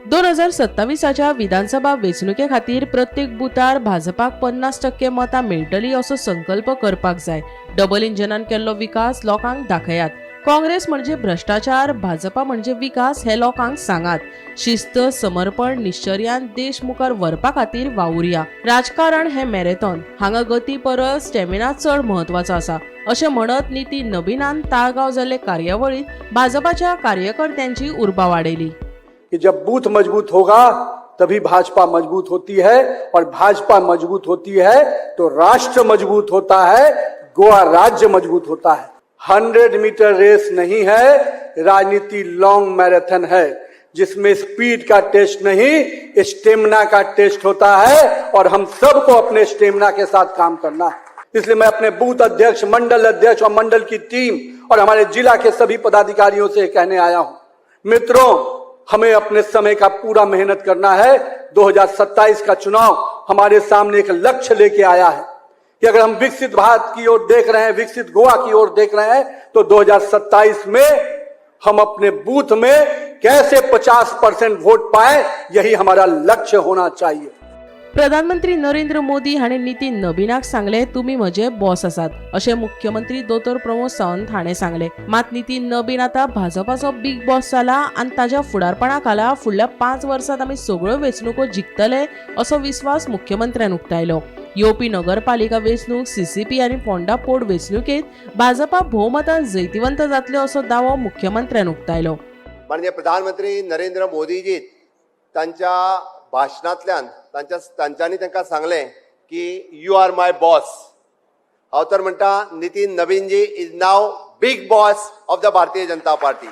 2027च्या विधानसभा वेंचणुके खातीर प्रत्येक बुथार भाजपाक 50% मतां मेळटली असो संकल्प करपाक जाय. डबल इंजनान केल्लो विकास लोकांक दाखयात. काँग्रेस म्हणजे भ्रष्टाचार, भाजपा म्हणजे विकास हे लोकांक सांगात. शिस्त, समर्पण, निश्चर्यान देश मुखार व्हरपा खातीर वावुरया. राजकारण हे मॅरेथॉन, हांगा गती परस स्टॅमिना चड म्हत्वाचो आसा, अशें म्हणत नितीन नबीनान ताळगांव जाल्ले कार्यावळींत भाजपाच्या कार्यकर्त्यांची उर्बा वाडयली. कि जब बूथ मजबूत होगा तभी भाजपा मजबूत होती है और भाजपा मजबूत होती है तो राष्ट्र मजबूत होता है, गोवा राज्य मजबूत होता है. 100 मीटर रेस नहीं है, राजनीति लॉन्ग मैराथन है, जिसमें स्पीड का टेस्ट नहीं, स्टेमिना का टेस्ट होता है और हम सबको अपने स्टेमिना के साथ काम करना है. इसलिए मैं अपने बूथ अध्यक्ष, मंडल अध्यक्ष और मंडल की टीम और हमारे जिला के सभी पदाधिकारियों से कहने आया हूं, मित्रों, हमें अपने समय का पूरा मेहनत करना है. 2027 का चुनाव हमारे सामने एक लक्ष्य लेके आया है कि अगर हम विकसित भारत की ओर देख रहे हैं, विकसित गोवा की ओर देख रहे हैं, तो 2027 में हम अपने बूथ में कैसे 50% वोट पाए, यही हमारा लक्ष्य होना चाहिए. प्रधानमंत्री नरेंद्र मोदी हाणें नितीन नबीनाक सांगले, "तुमी म्हजे बॉस आसात," अशें मुख्यमंत्री दोतोर प्रमोद सावंत हाणें सांगलें. मात नितीन नबीन आतां भाजपाचो बिग बॉस जाला आनी ताज्या फुडारपणा खाला फुडल्या 5 वर्सांत आमी सगळ्यो वेंचणुको जिखतले असो विस्वास मुख्यमंत्र्यान उक्तायलो. येवपी नगरपालिका वेंचणूक, सीसीपी आनी फोंडा पोट वेंचणुकेत भाजपा भोवमतान जैतिवंत जातले असो दावो मुख्यमंत्र्यान उक्तायलो. माननीय प्रधानमंत्री नरेंद्र मोदीजी तांच्या भाशणांतल्यान तांच्यांनी तांकां सांगलें की "You are my boss." हांव तर म्हणटा, Nitin Naveenji is now big boss of the Bharatiya Janata Party.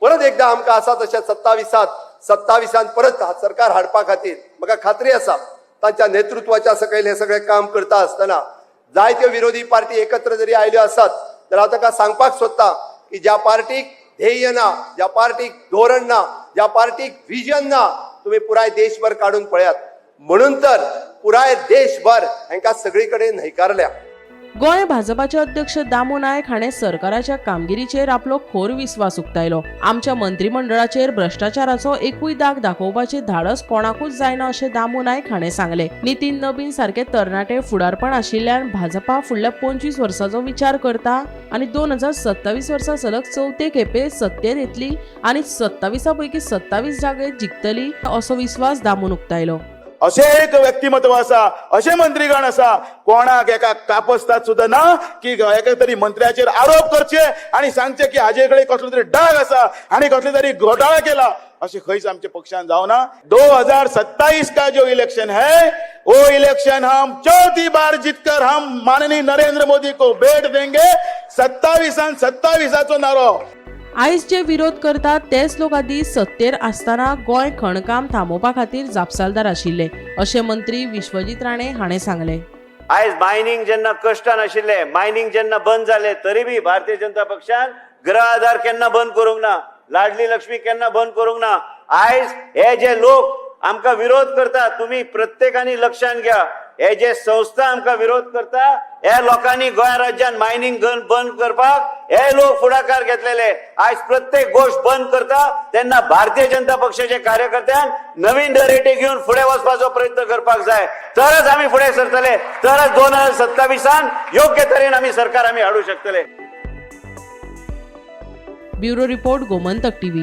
परत एकदा आमकां आसा तशें 27 27 परत सरकार हाडपा खातीर म्हाका खात्री आसा, तांच्या नेतृत्वाच्या सकयल हें सगळें काम करता आसतना जायत्यो विरोधी पार्टी एकत्र जरी आयल्यो आसात, तर हांव ताका सांगपाक सोदता की ज्या पार्टीक ध्येय ना, ज्या पार्टीक धोरण ना, ज्या पार्टीक विजन ना, तुमी पुराय देशभर काडून पळयात. म्हणून तर पुराय देशभर हांकां सगळी कडेन न्हयकारल्या. गोंय भाजपाचे अध्यक्ष दामू नायक हाणें सरकाराच्या कामगिरीचेर आपलो खोर विस्वास उक्तायलो. आमच्या मंत्रिमंडळाचेर भ्रष्टाचाराचो एकूय दाग दाखोवपाचे धाडस कोणाकूच जायना अशें दामू नायक हाणें सांगलें. नितीन नबीन सारके तरणाटे फुडारपण आशिल्ल्यान भाजपा फुडल्या 25 वर्साचो विचार करता आनी 2027 वर्सा सलग चवथे खेपे सत्तेर येतली आनी 27 पैकी 27 जागे जिखतली असो विस्वास दामून उक्तायलो. अशें एक व्यक्तिमत्व आसा, अशें मंत्रीगण आसा, कोणाक एका कापस्ताद सुद्दां ना की एका तरी मंत्र्याचेर आरोप करचे आणि सांगचे की हाजे कडेन कसलो तरी डाग आसा आणि कसलो तरी घोटाळा केला. अशें खंयच आमच्या पक्षान जावना. 2027 का जो इलेक्शन है, वो इलेक्शन हम चौथी बार जीतकर हम माननीय नरेंद्र मोदी को भेंट देंगे. 27 27ाचो नारो. आयज जे विरोध करतात तेच लोक आदी सत्तेर आसतना गोंय खणकाम थांबोवपा खातीर जापसालदार आशिल्ले, अशें मंत्री विश्वजीत राणे हाणें सांगलें. आयज मायनिंग जेन्ना कश्टान आशिल्ले, मायनिंग जेन्ना बंद जाले, तरी बी भारतीय जनता पक्षान गृह आधार केन्ना बंद करूंक ना, लाडली लक्ष्मी केन्ना बंद करूंक ना. आयज हे जे लोक आमकां विरोध करता, तुम्ही प्रत्येकानी लक्षात घ्या, हे जे संस्था आमकां विरोध करता, ह्या लोकांनी गोंय राज्यान मायनिंग बंद करपाक हे लोक फुडाकार घेतलेले. आयज प्रत्येक गोष्ट बंद करता तेन्ना भारतीय जनता पक्षाचे कार्यकर्त्यान नवीन नरेटीव घेवन फुडें वचपाचो प्रयत्न करपाक जाय. तरच आमी फुडें सरतले, तरच 2027 योग्य तरेन आमी सरकार आमी हाडू शकतले. Bureau report, Gomantak TV.